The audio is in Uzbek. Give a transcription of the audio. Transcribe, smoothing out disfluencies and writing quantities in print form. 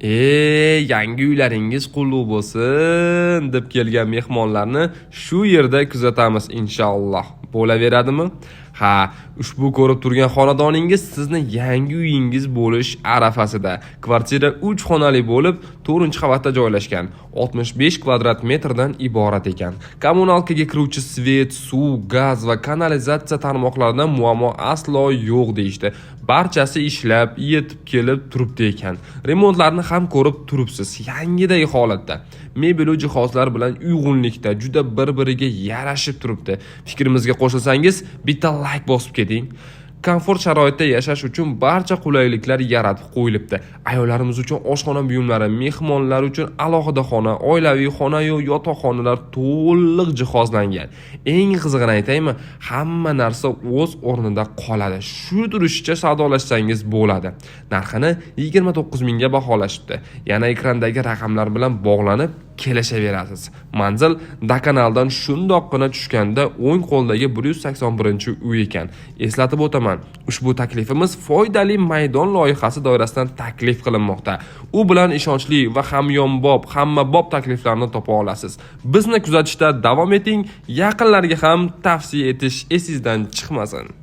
E, yangi uylaringiz qulluq bo'lsin deb kelgan mehmonlarni shu yerda kuzatamiz inshaalloh. Bo'laveradimi? Ha, ushbu ko'rib turgan xonadoningiz sizni yangi uyingiz bo'lish arafasida. Kvartira 3 xonali bo'lib, 4-qavatda joylashgan. 65 kvadrat metrdan iborat ekan. Kommunalkaga kiruvchi svet, suv, gaz va kanalizatsiya tarmoqlaridan muammo aslo yo'q deyishdi. Barchasi ishlab, yetib kelib turibdi ekan. Remontlarni ham ko'rib turibsiz. Yangiday holatda. Mebel va jihozlar bilan uyg'unlikda juda bir-biriga yarashib turibdi. Fikrimizga qo'shilsangiz, bitta like bosib keting. Komfort sharoitda yashash uchun barcha qulayliklar yaratib qo'yilibdi. Ayollarimiz uchun oshxona buyumlari, mehmonlar uchun alohida xona, oilaviy xona-yu yotoqxonalar to'liq jihozlangan. Eng qizig'ini aytaymi, hamma narsa o'z o'rnida qoladi. Shu turishicha savdolashsangiz bo'ladi. Narxini 29 mingga baholashibdi. Yana ekrandagi raqamlar bilan bog'lanib kelishaverasiz. Manzil Dakanaldan shundoqqina tushganda o'ng qo'ldagi 181-uy ekan. Eslatib o'taman, ushbu taklifimiz foydali maydon loyihasi doirasidan taklif qilinmoqda. U bilan ishonchli va hamyonbop, hammabop takliflarni topa olasiz. Bizni kuzatishda davom eting, yaqinlarga ham tavsiya etish esingizdan chiqmasin.